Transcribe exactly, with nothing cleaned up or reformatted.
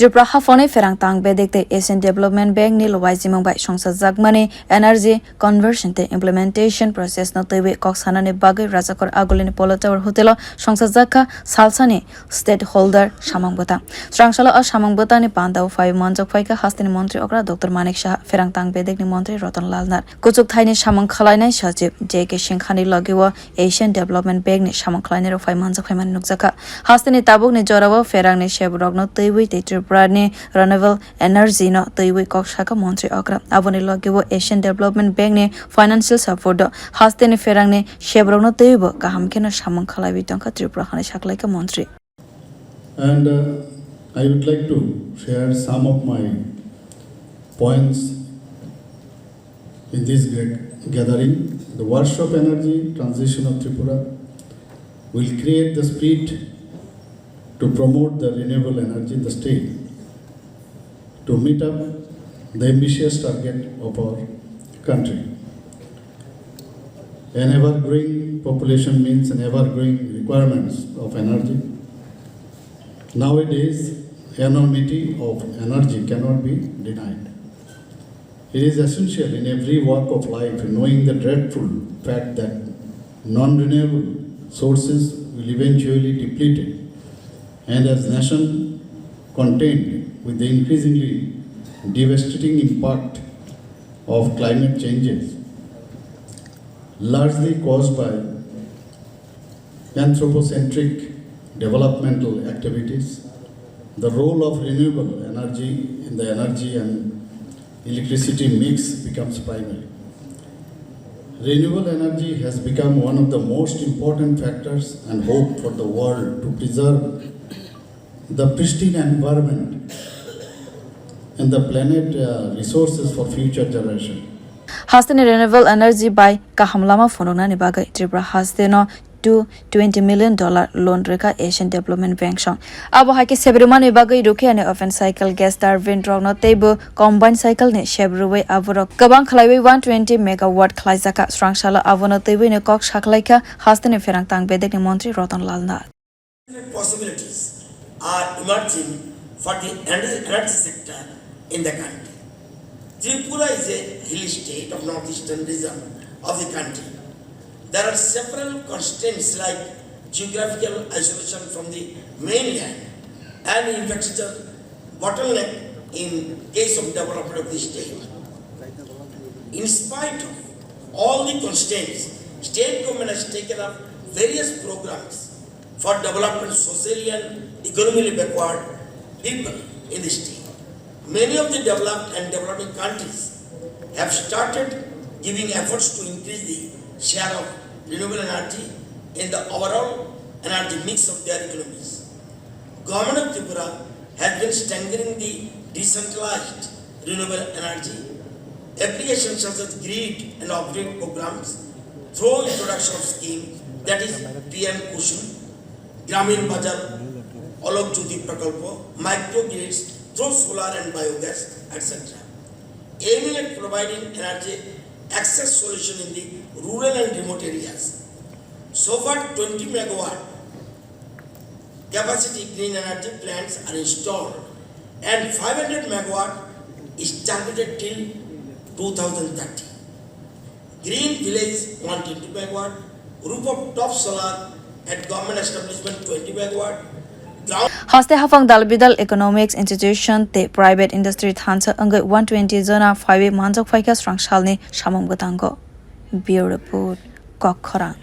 Tripura haphangni Pherang Tang Bedek tei Asian Development Bank ni luaijimung bai songchajakmani energy conversion tei implementation process no twiwi kok sanani bagwi Rajakor Agulini Polo Tower Hotel o songchajakha salsani stakeholder samung bwtang. Swrang salo o samung bwtangni pandao phaiwi manjak phaikha hasteni montri okra Doctor Manik Saha, Pherang Tang Bedekni montri Ratan Lal Nath. Kuchuk thaini samung khwlainai sachib J K Singha ni logi o Asian Development Bank ni samung khwlainai rok phai manjak phaimani nukjakha. Hasteni tabukni jorao pherangni sebrokno twiwi tei Tripura ni renewable energy no twiwi kok sakha montri okra. Aboni logi o Asian Development Bank ni financial support o hasteni pherangni sebrokno twiwi bo kaham kheno samung khwlaiwi tongkha Tripura hani saklaikha montri. And uh, I would like to share some of my points in this great gathering. The Workshop Energy Transition of Tripura will create the spirit to promote the renewable energy in the state to meet up the ambitious target of our country. An ever-growing population means an ever-growing requirements of energy. Nowadays, enormity of energy cannot be denied. It is essential in every walk of life knowing the dreadful fact that non-renewable sources will eventually depleted, and as nation contend with the increasingly devastating impact of climate changes, largely caused by anthropocentric developmental activities, the role of renewable energy in the energy and electricity mix becomes primary. Renewable energy has become one of the most important factors and hope for the world to preserve the pristine environment and the planet, uh, resources for future generation. Hasteni renewable energy bai kaham lama phunuknani bagwi Tripura hasteno two twenty million dollar loan rwkha Asian Development Bank song. Abo hai khe sebrimani bagwi Rukiani open cycle gas turbine rokno teibo combine cycle ni sebrwi aborok kwbang khwlaiwi one twenty megawatt khwlaijakha. Swrang salo abono twiwi ni kok sakhlaikha hasteni Pherang Tang Bedekni montri Ratan Lal Nath. Possibilities are emerging for the energy, energy sector in the country. Tripura is a hill state of northeastern region of the country. There are several constraints like geographical isolation from the mainland and infrastructure bottleneck in case of development of the state. In spite of all the constraints, state government has taken up various programs for development socially and economically backward people in the state. Many of the developed and developing countries have started giving efforts to increase the share of renewable energy in the overall energy mix of their economies. Government of Tripura has been strengthening the decentralized renewable energy applications such as grid and off-grid programs through introduction of scheme that is P M Kusum, Gramin Bazar, Alok Jyoti Prakalpo, microgrids through solar and biogas, et cetera, aiming at providing energy access solution in the rural and remote areas. So far, twenty megawatt capacity green energy plants are installed and five hundred megawatt is targeted till two thousand thirty. Green Village one twenty megawatt, rooftop solar at government establishment twenty megawatt, ground Haste haphang dal bidal economics institution tei private industry thansa wngwi one twenty jona phaiwi manjak phaikha swrang salni samung bwtango. Bureau Report, Kokkhorang.